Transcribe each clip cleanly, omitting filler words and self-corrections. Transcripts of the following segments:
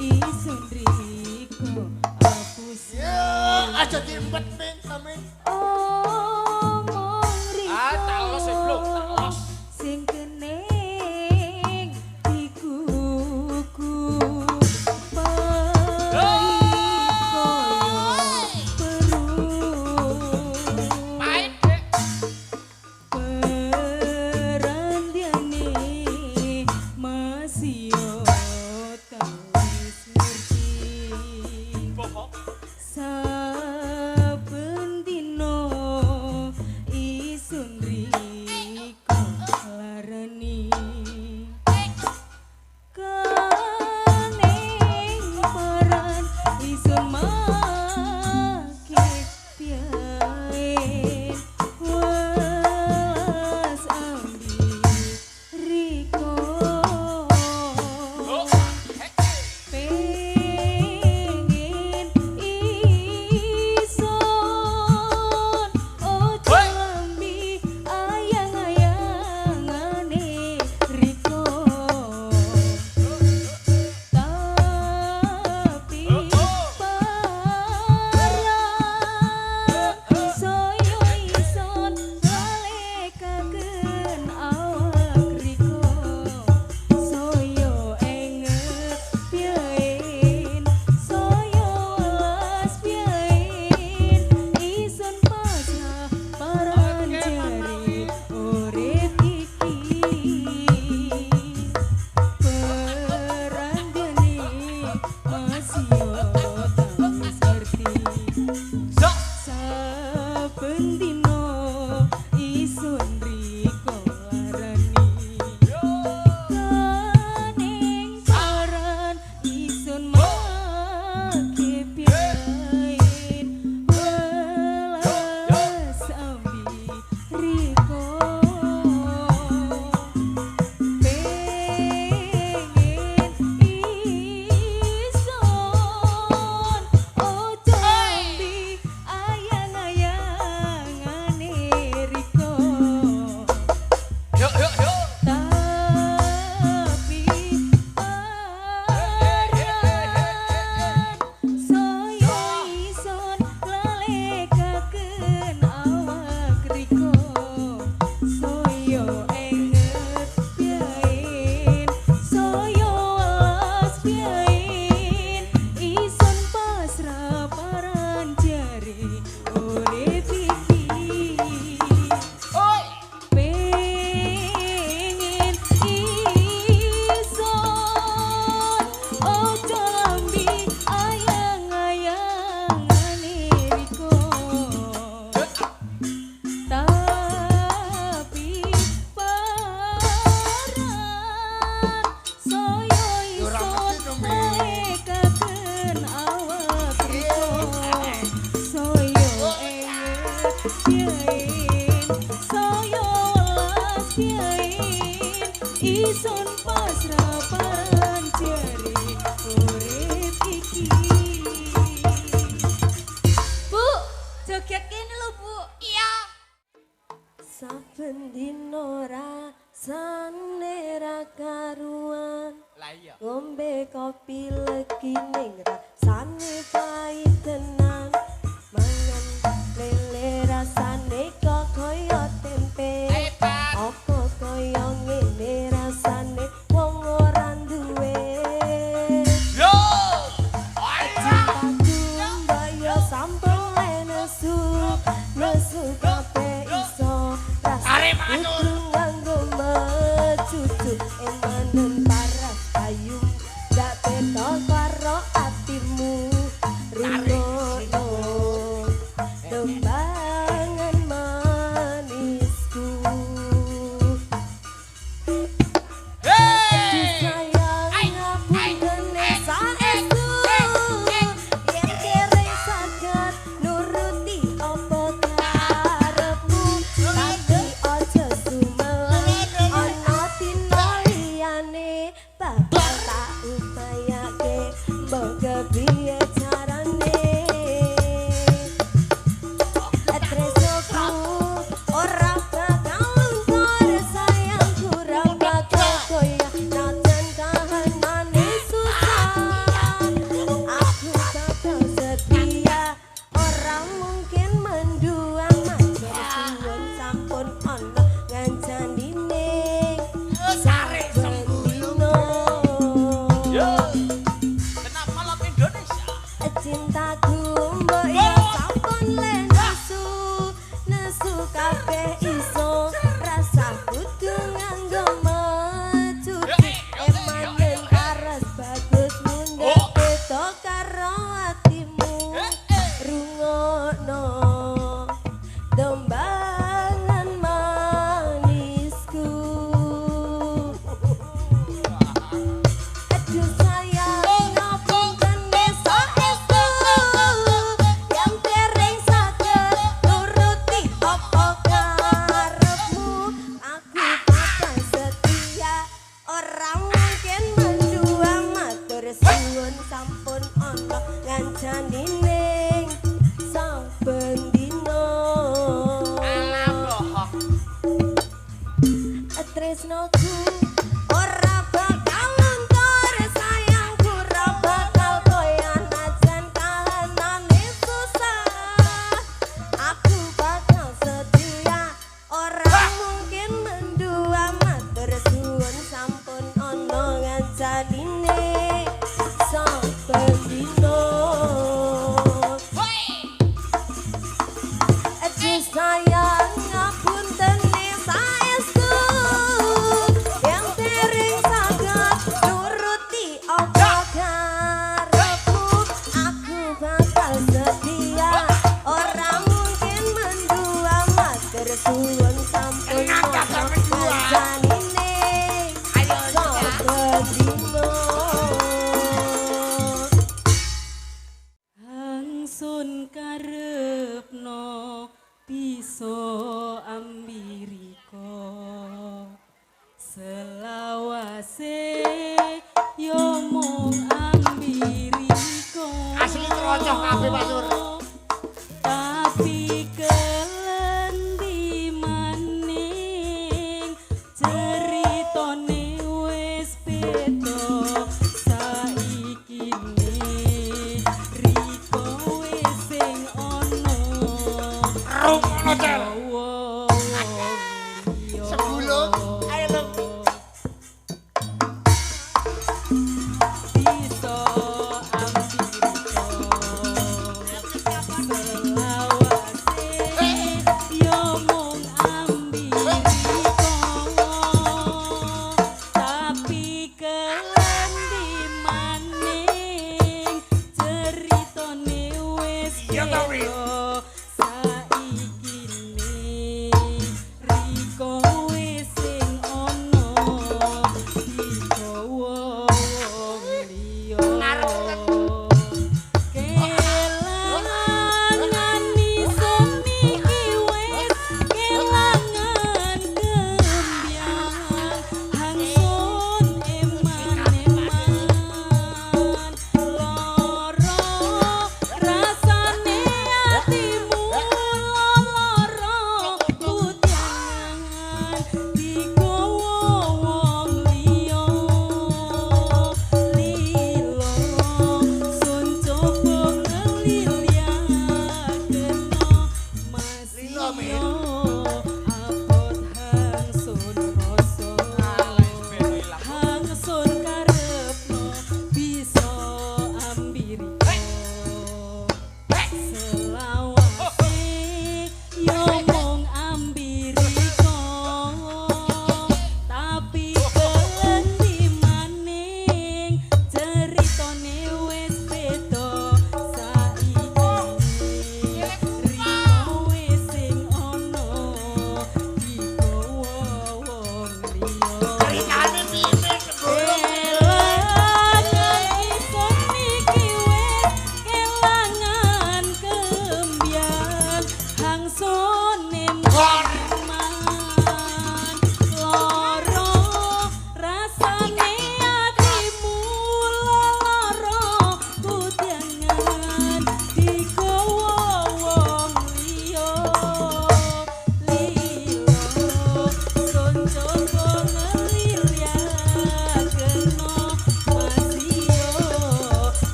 Isun riko apus. Ya, aja diempet min, amin. Omong riko. Ah, tak los, eh, Blok, tak los. Sing kening dikuku pahit koyo perut. Pahit, Dek. Perandiane masih yo tak wis ngerti. Bohong. Saben dina isun riko larani. Kaning paran isun make piaen welas ambi riko. Oh, hek. Pengen ison ojo Hoi. lambi ayang-ayangane riko. Tapi paran saya ison lalekaken awak riko. Saya enget piaen, saya welas piaen, ison pasrah paran jare urip iki. Perandiane masih yo tak wis ngerti. Sok. Saben dina isun riko larani. Kaning paran isun make piaen welas ambi riko. Pengen ison ojo ambi ayang-ayangane riko. Yo, yo, yo. Tapi paran saya ison lalekaken awak riko. Saya enget piaen, saya welas piaen, ison pasrah paran jare urip iki. Oi. Pengen ison ojo lambi ayang-ayangane riko. Tapi paran saya Ora ison mesti to, Mi. lalekaken awak riko. Saya enget piaen, saya welas piaen, ison pasrah paran jare urip iki. Bu, joget kene lho, Bu. Iya. Saben dina rasane ra karuan. Lah iya. Ngombe kopi legi ning rasane pahit tenan. Mangan lele rasane kok kaya tempe. Hebat. Apa kaya ngene rasane wong ora duwe. Yo. Cintaku mbaya sampun nesu, nesu kabeh iso. Are manut. Kudu nganggo mecucu emanen paras ayu ndak beda karo atimu. Rungono tembangan manisku. Hey. Sayang Ai, ngapunten ai, saestu yen kere saged nuruti apa karepmu, tapi aja suwe. Yo. Kenapa malam Indonesia? Cintaku mbok yo sampun le nesu, nesu kabeh iso rasa kudu nganggo mecuci. Emanen aras bagus mundhak beda karo atimu. Rungokno dombangan manisku. Aduh sayang ngapunten saestu yang dereng saged nuruti apa karepmu. Aku bakal setia ora mungkin mendua, matur suwun sampun ana ngancani ning saben dina. Alah bohong. Tresnoku ora bakal luntur, sayangku ora bakal goyah najan kahanane susah. Aku bakal setia ora mungkin mendua, matur suwun sampun ana ngancani saben dina. Hoi. Aduh sayang ngapunten saestu yang dereng saged nuruti apa karepmu. Aku bakal setia ora mungkin mendua, matur suwun sampun Kenapa ana mendua? ngancani Ayo saben dina.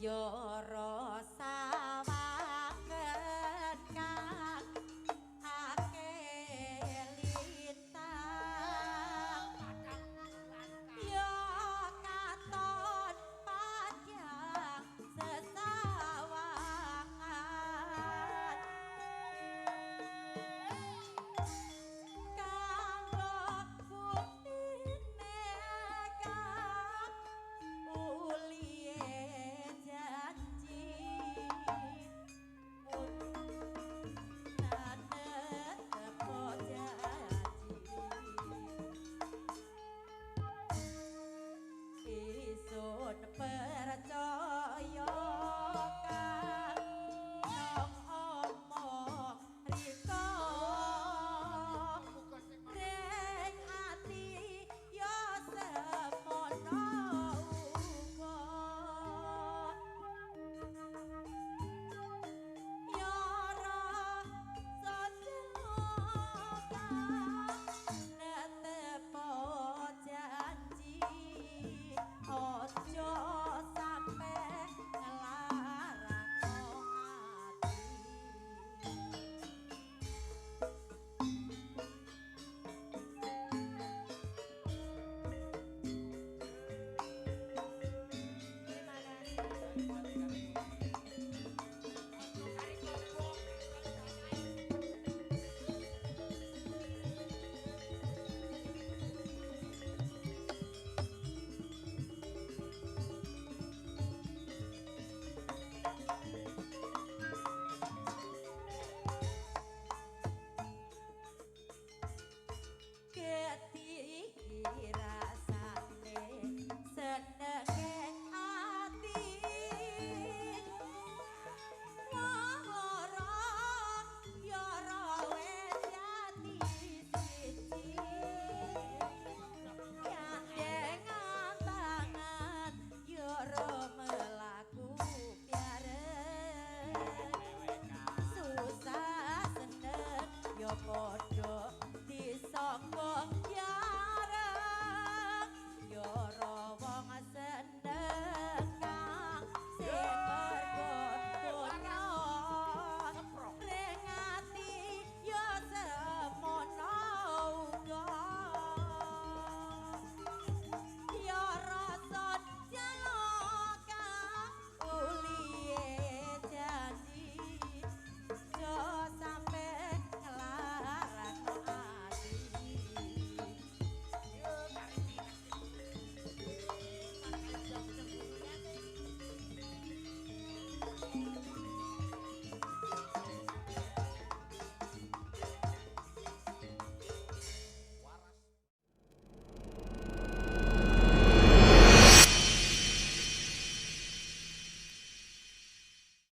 Ya.